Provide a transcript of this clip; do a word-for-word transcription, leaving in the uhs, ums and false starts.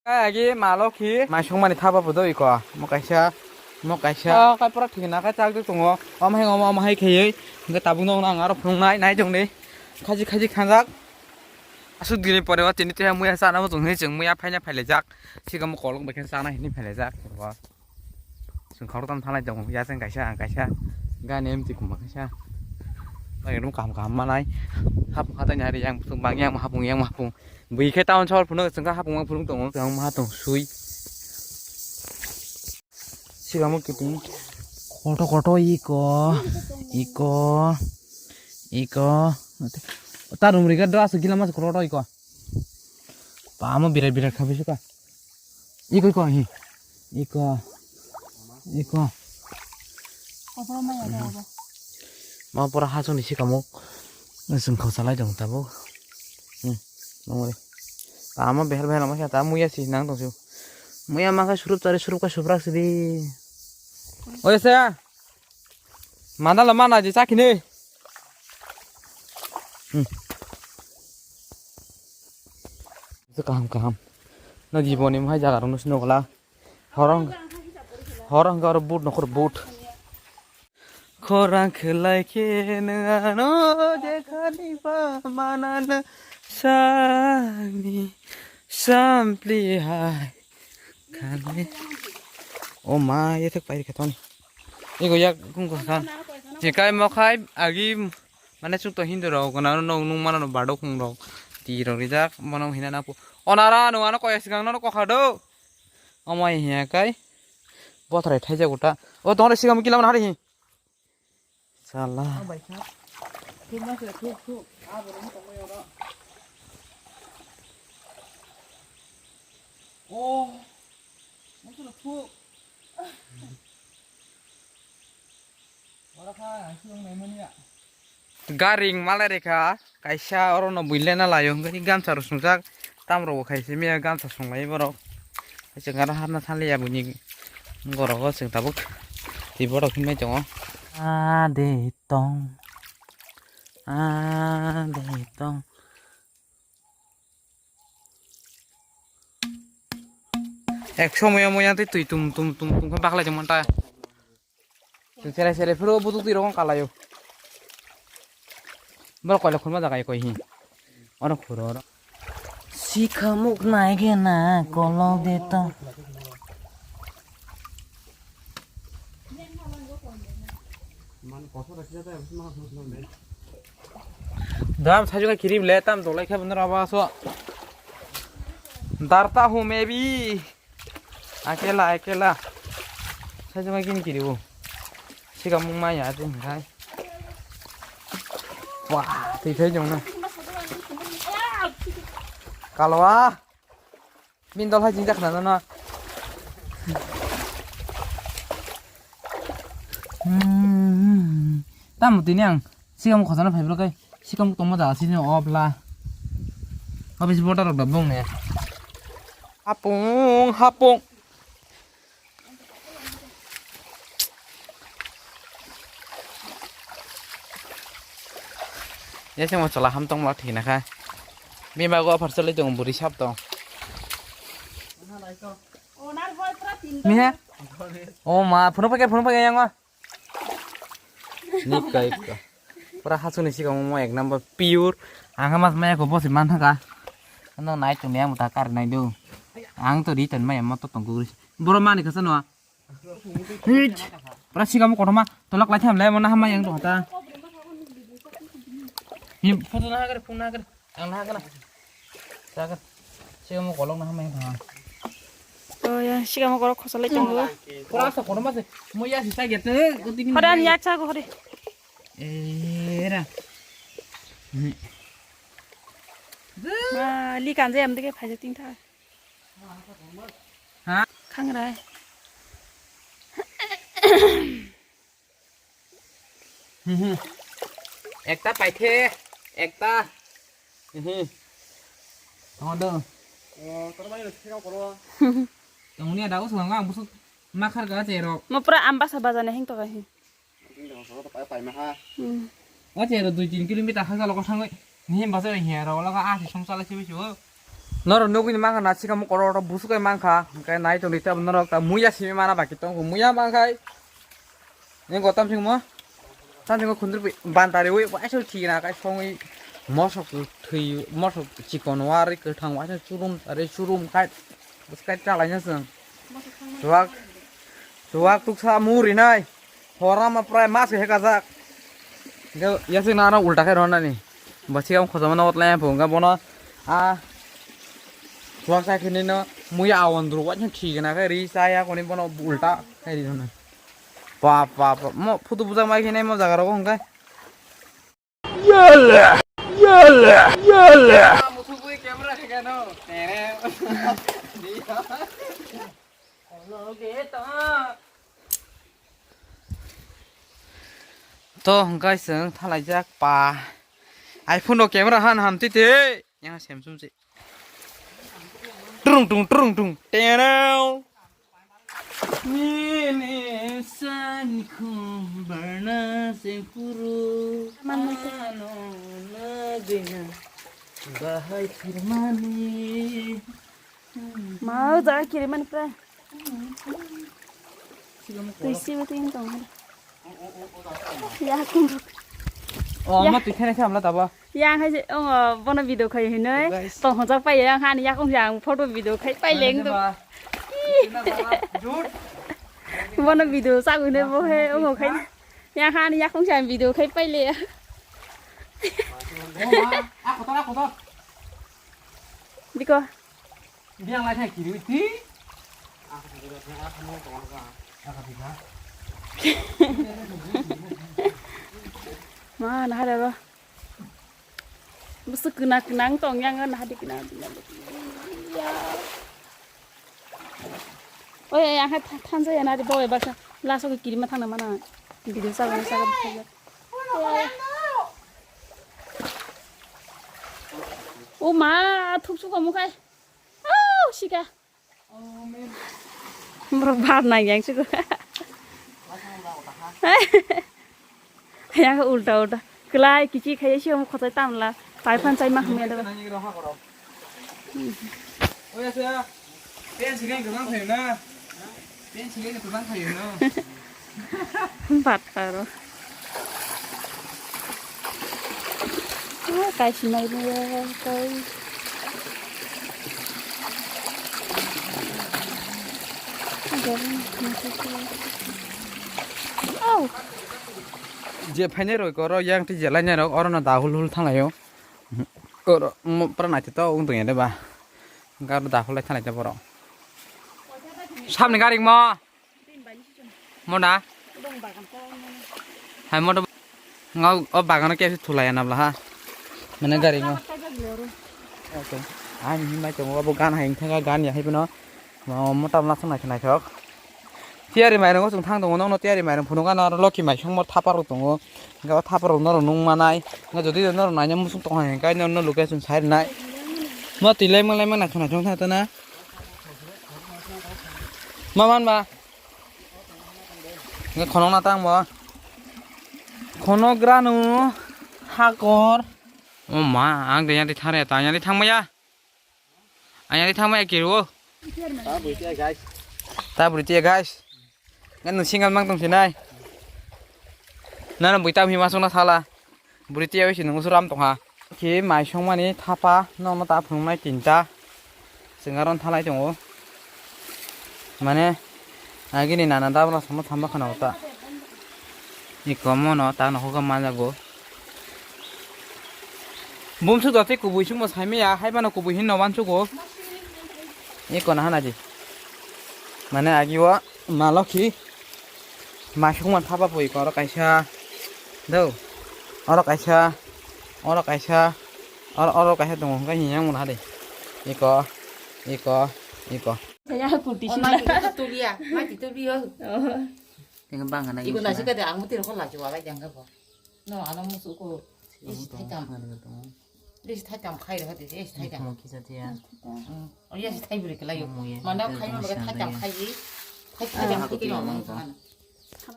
Kai agi malo khi mai songmani thaba bo doi ko. Mo kaisa, mo kaisa. Oh, kai pura thik na kai chak duk tongo. Omo hai, omo, omo hai kheyoi. Hingke tabuk no ang aro phunuknai, nai tong di. Khaji, khaji khanjak. Asuk dini pore o tini teha muya sana mo tong hini chwng muya phaina phailaijak. Sikamo kolok bai khe sana hini phailaijak. Chwng khoroktham thanglai tongo, yaseng kaisa, ang kaisa, gani M T kuma kaisa. Bai rung kaham kaham manai. Hapung hatai ni hari yang bwswk bang yang hapung, yang hapung. Bui khe town sohor phunuk chwng kha hapung phunuk tongo, chwng ma tong sui. Sikamo kiting. Koto koto iko, iko, iko. Ta rum riga do asu gila mas koto koto iko. Pamo birat birat khabi suka. Iko, iko, hi. Iko. Iko. Kopro maya da abo. Ma pura hasoni sikamuk. Chwng khawsalai tong tabuk. Hmm. Nongri. Tamo behel behel ma khe ta muya si nang tong su. Muya ma khe surup tari surup ka suprak sidi. Oi se. Mana lo mana je chakini. Hmm. Kaham kaham. No jiboni mohai jaga rok no sino gala. Horong, horong hingke oro boot nokhor boot. Khorang khlai khe nwng ano jekhani ba manano sani sampli hai khani. O ma, yethek pai khe toni. Ego yak kung kha. Jekai mokhai agi mane chuk to Hindu rok gana no nung mano bado khung rok. Ti rok rijak mano hina na pu. Onara no ano koya sikang no kokha do. Omo hai hiya kai. Bothrai thaijak uta. O tongre sigam kilam hari hi. Sala. Oh. Garing malai rekha. Kaisa oro no builena laio hwnkhe gamsa rok swngjak, tamrok bo khai simi ya gamsa swnglai borok. Chwng aro hapna thang liya buini gorogo chwng tabuk twi borok hinmai tongo. Ah, de tong. Ah, de tong. Ek somoyo moya twi twi tum tum tum tum khe baklai tongmanta. Chwng sere sere phuru butuk twi rokong kalaio. Borok koila khulma jaga koi hi. Ono khuro oro. Sikhamuk nai khe na kolok de to. Dam sajuka kirim le tam dolai khe bundar aba so. Darta hu maybe. Akela, akela. Saisa mai kini kiri bo. Siga mung maya tu hai. Wah, twi thai jong na. Kalwa. Bin dol hai jingjak na na. Hmm. Tamo tini ang sikam khojana phai bwlai kai sikam tongma jaga sini obla. Habis border rok da bong ne. Hapung, hapung. Ya sing mo chola ham tong ma thina kha. Mi ma go phar chalai tong buri sap tong. Miha. O ma, phone pa ke, phone pa ke yang ma. Nika ika. Pura hasuni sikamo mo ek number pure. Ang mas maya ko bosi man thaka. Ano nai tuni ang ta kar nai do. Ang to ri tan maya mo to tong guri. Boro mani kasa no. Hit. Pura sikamo kotoma. Tolak lai tham lai mo na hamai ang to hata. Hi photo na hagar phone na hagar. Ang na hagar. Hagar. Sikamo kolok na hamai ang to. Oh ya, sikamo kolok khosalai tongo. Pura sa kotoma se. Mo ya si sa gete. Hodan yak sa go hore. Era. Ma, li kanje am dege phaja ting tha. Ha? Khangrai. Ekta paikhe, ekta. Tong do. Tongni ada usung ang busuk makhar ga cherok. Mo pura ambasa bajana hing to ga hi. Hmm. O che ro dui tin kilometer ha jalo ko thangoi. Ni him basa hiya ro lo ga a si song chala si bisu. Norok nugwi mankha na sikamo kotor kotor busukai mankha, hwnkhe nai tongdi tei norok ta muya simi mana baki tongkhu, muya mankhai. Ni go tamsing mo? Tamsing mo khundri pi bantari wi waisa thina kai songwi mosok thwi mosok chikon wari kwthang waisa churum tari churum kai bwskai chalaina chwng. Chuwak chuwak tuksa murinai. Horama prai mas hekajak. Yasik nana ulta khai ronani. Basi kamu khosama na otlai pho ga bono a chuwak sai khini no muya awon dru waisa thigna khai ri saya koni bono ulta khai ri ronani. Bap, bap, bap. Mo photo bujak mai khe nai mo jaga rogo hwnkhe. Yala! Yala! Yala! To hwnkhe chwng thalaijak pa. iPhone no camera han ham twi twi. Yang sem sum si. Trung tung trung tung. Tenau. Nini sani khum barna sing puru. Ano na gena bahai firmani. Mau jaga kiri mana pra? Tui si betul ini tong. Ya aku. Oh, ma tui khana khamla taba. Yang hai je, oh, bono video khai hinoi. Guys. Tong hojak pai yang hani yakung yang photo video khai pai leng do. Jut. Bono video sa hinoi bo he, oh, khai. Yang hani yakung yang video khai pai le. Oh, ma, aku tor, aku tor. Biko. Biang lai thai kiri ti. Ma, nahar aro. Bwswk kwna kwna wng tong yang, nahar di kwna. Oi, yang hai thansa ya nari bawa baksa. Laso ke kirima thangna mana. Video sa gana sa gana. O ma, thuk su kamu kai. Au, sika. Borok bar nang yang siko. Yang ulta ulta. Kelai kichi khai sio mo khotai tamla. Pai phan chai ma hamya da. Pen sigai kwbang phaio na. Pen sigai kwbang phaio na. Bat paro. Ah, kai sinai ni ya, kai. Au. Je phainai roi koro yang ti jelai nai rok oro no da hul hul thang laio. Oro mo pra nai to ung tong ya de ba. Gar da hul lai thang lai de borok. Samni gari mo. Mona? Hai moto. Nga o bagano kesi thulai anabla ha. Mane gari ngo. Okay. Ani himai tongo abo gan hai thanga gan ya hai bono. Mo mota mla thang naithok naithok. Tiyari mairung o chwng thang tongo nokno tiyari mairung phunuk ano aro loki mai songmo thapar rok tongo. Nga o thapar rok norok nung manai. Nga jodi norok naina musuk tongo hai hwnkhe norok location sai rwnai. Mo twi lai manglai mangna khwna thang thang tana. Ma man ba. Nge khonok na tang bo. Khonok granu hakor. O ma, ang de yang de thare ta yang de thang maya. Ang yang de thang maya kiro. Ta bui tiya guys. Ta bui tiya guys. Nge nung single mang tong sinai. Nana bui tam hi masuk na sala. Bwrwi tiyawui se nung suram tongha. Khe mai songmani thapa nokno ta phunuknai tinta. Chwng aro thalai tongo. Mane agini nana dabra samno thamba khana ta. Iko mono ta nokhorkha manjago. Bumswk jotwi kubui swngbo saimaya, haibano kubui hinno uansugo. Iko nahana di. Mane agio malokhi. Masuk man thapa pui oro kaisa. Do. Oro kaisa. Oro kaisa. Oro, oro kaisa tongo hwnkhe hinyang mona de. Iko. Iko. Iko. Saya kurti sila. Mati tulia. Mati tulio. Dengan bang ana. Iko nasi kada ang mutir ko laju alai jangga bo. No, ano musuko. Isi thaitam. Isi thaitam khai rw hadi, isi thaitam. Mo kisa tiya. Oh, ya si thai buri kelai. Mana khai mo thaitam khai. Thai thaitam khai.